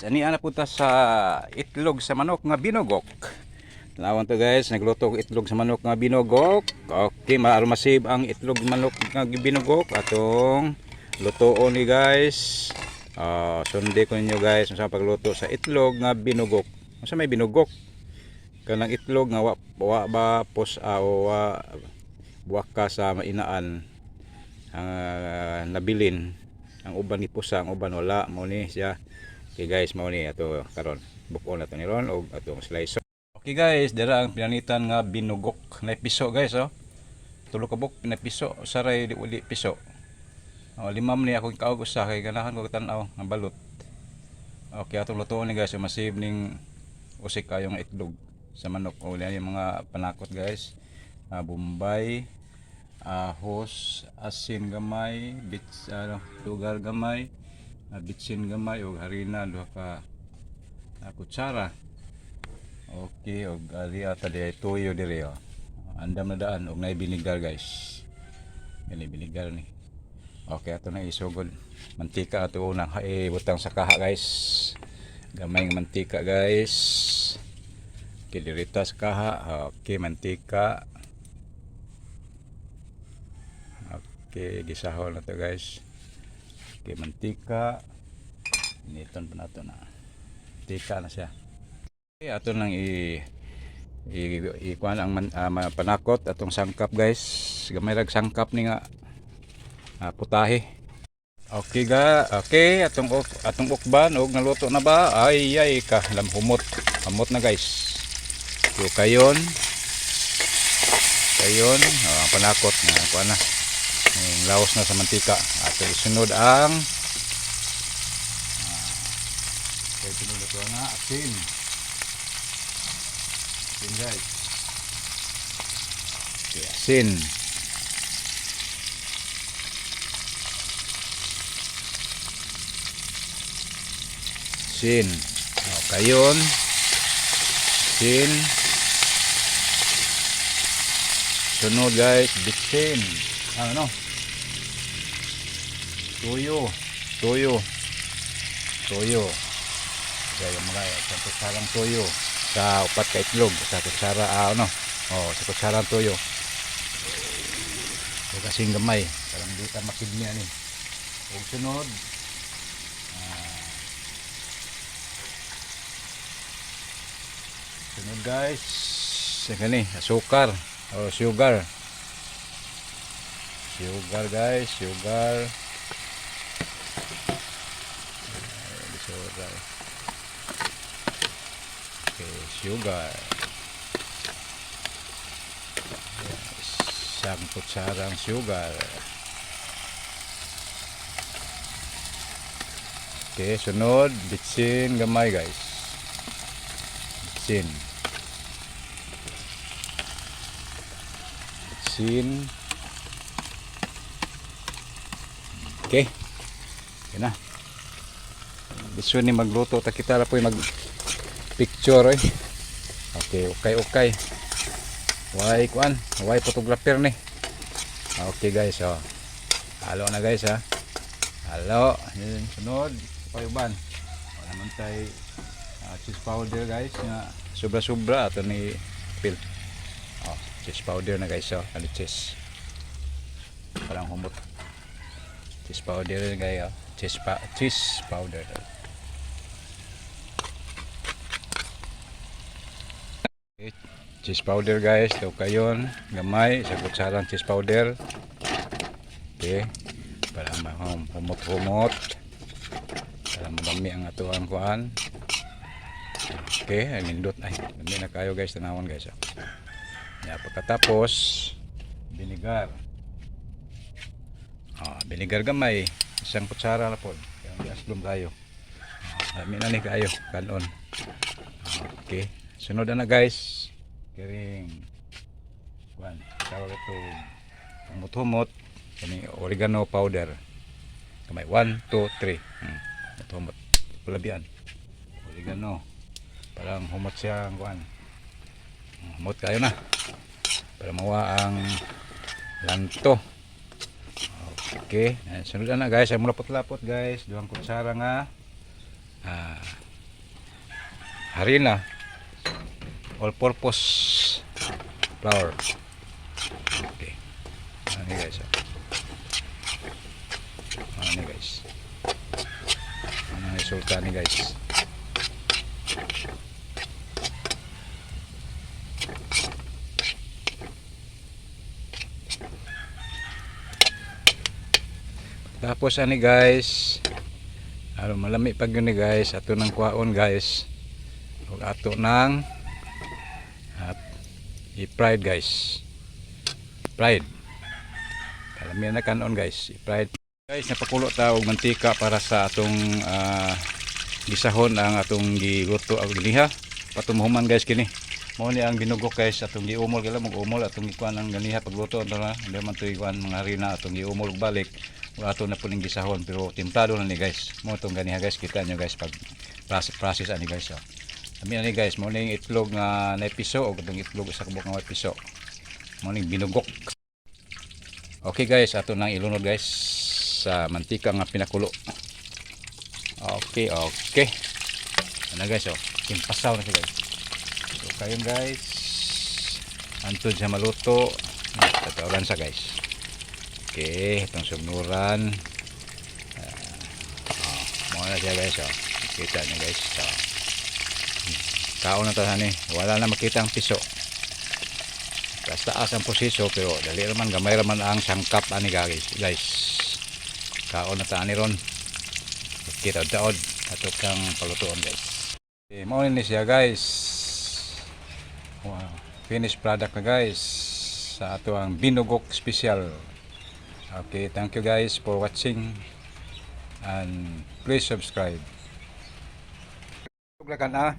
Ani ana punta sa itlog sa manok nga binugok. Tanawan to, guys, nagluto og itlog sa manok nga binugok. Okay, maaromasib ang itlog manok nga binugok atong lutoon ni, guys. Ah, sundi ko ninyo, guys, sa pagluto sa itlog nga binugok. Unsa may binugok? Kanang itlog nga wa ba pos o wa buwak ka sa mainaan ang nabilin, ang uban ni pusa, ang uban wala. Mao ni siya. Okay guys, mao ni ato karon, buk-on nato ni ron og atong slice. Okay guys, dira ang pinanitan nga binugok na piso, guys, oh. Tulo ka buok pinapiso, usaray di uli piso. Oh, limam ni ako kaog usa kay ganahan ko tan-aw nga balot. Okay, atong lutuon ni, guys, masib ning usik kayo nga itlog sa manok. O yan yung mga panakot, guys. Ah, bombay, ahos, asin gamay, bits, ano, lugar gamay, bitsin gamay ug harina duha ka kutsara. Okay, ug ali ata di tuyo diri, oh. Andam na daan og naay binigar, guys. Yan binigar ni. Okay, ato na isugod. Mantika ato unang butang sa kaha, guys. Gamay nga mantika, guys. Okay, dirita sa kaha. Okay, mantika. Okay, gisahol na to, guys. Okay, mantika. Initon pa nato na. Mantika na siya. Okay, ato nang i i kuan ang panakot atong sangkap, guys. Gamay rag sangkap ni nga putahe. Okay ga, okay atong ukban og naluto na ba? Ay ay ka, lam humot. Humot na, guys. So kayon. Kayon, oh, ang panakot na kuan na. Yung laos na sa mantika. Ato isunod ang okay, sunod ato nga asin. Asin, guys. Okay, asin. Asin. O, kayon. Asin. Sunod, guys, bitsin. Ano? Tuyo. Tuyo. Tuyo. Kaya yung mga isang kutsarang tuyo sa upat ka itlog sa kutsara, ano, oh, sa kutsarang tuyo o kasing gamay parang di ka makidni ani. Ug sunod, sunod, guys, sa kani asukar o sugar, sugar, guys, sugar. Ay, sugar. Okay, sugar. Isang kutsarang sugar. Okay, sunod, bitsin gamay, guys. Bitsin. Bitsin. Okay. Okay na. Bitsin ni magluto ta kita ra po mag picture eh. Okay. Way kuan, way photographer ni. Okay guys, oh. Halo na, guys, ha. Halo, yun, sunod, payuban. Wala man tay cheese powder, guys, nga sobra-sobra ato ni pil. Oh, cheese powder na, guys, oh, ano cheese. Parang humot. Cheese powder, guys, oh. Cheese powder. Okay, cheese powder, guys, daw kayon, gamay, sa kutsarang cheese powder. Okay, para humot-humot. Para madami ang ato ang kuan. Okay, ay nindot ay. Dami na kayo, guys, tanawon, guys. Oh. Ya, pagkatapos vinegar. Ah, vinegar gamay, isang kutsara na po. Kaya aslom kayo. Ah, dami na ni kayo kanon. Okay, sunod na, guys. Kiring kuan, tawag ito humot-humot kani oregano powder. Kamay 1 2 3. Humot. Pulabian. Oregano. Parang humot siya ang kuan. Humot kayo na. Para mawa ang lanto. Okay. Ayan, sunod na, guys. Ang lapot-lapot, guys. Duhang kutsara nga. Ah, Harina. All purpose flour. Okay. Ano, guys? Oh. Ano, guys? Ano ang resulta ni, guys? Tapos ani, guys, ano, malami pag yun ni, guys, ato nang kuhaon, guys. Ug ato nang at i-fried, guys. Fried. Kalami na kanon, guys, i-fried. Guys, napakulo ta og mantika para sa atong gisahon ang atong giluto og ganiha. Patumuhuman, guys, kini. Mao ni ang binugok, guys, atong giumol kila mag umol atong gikuan ang ganiha pagluto ato na. Hindi man to ikuan mga harina, atong giumol og balik. Ug ato na puning gisahon pero timplado na ni, guys. Mao tong ganiha, guys, kita nyo, guys, pag process, process ani, guys, oh. Ami ani, guys, mao ning itlog nga naipiso og atong itlog sa kabuk nga piso. Mao ning binugok. Okay, guys, ato nang ilunod, guys, sa mantika nga pinakulo. Okay. Ano, guys, oh, timpasaw na siya, guys. So kayon, guys, antod siya maluto. Tatawran sa, guys. Okay, itong sugnuran. Oh, mao na siya, guys, oh. Kita niyo, guys. So, kaon na ta ni. Wala na makita ang piso. Taas taas ang proseso pero dali raman, gamay raman ang sangkap ani, guys. Guys. Kaon na ta ani ron. Kita daod ato kang palutuon, guys. Okay, mao ni siya, guys. Wow. Finished product na, guys, sa ato ang binugok special. Okay, thank you, guys, for watching and please subscribe. Lakan ah.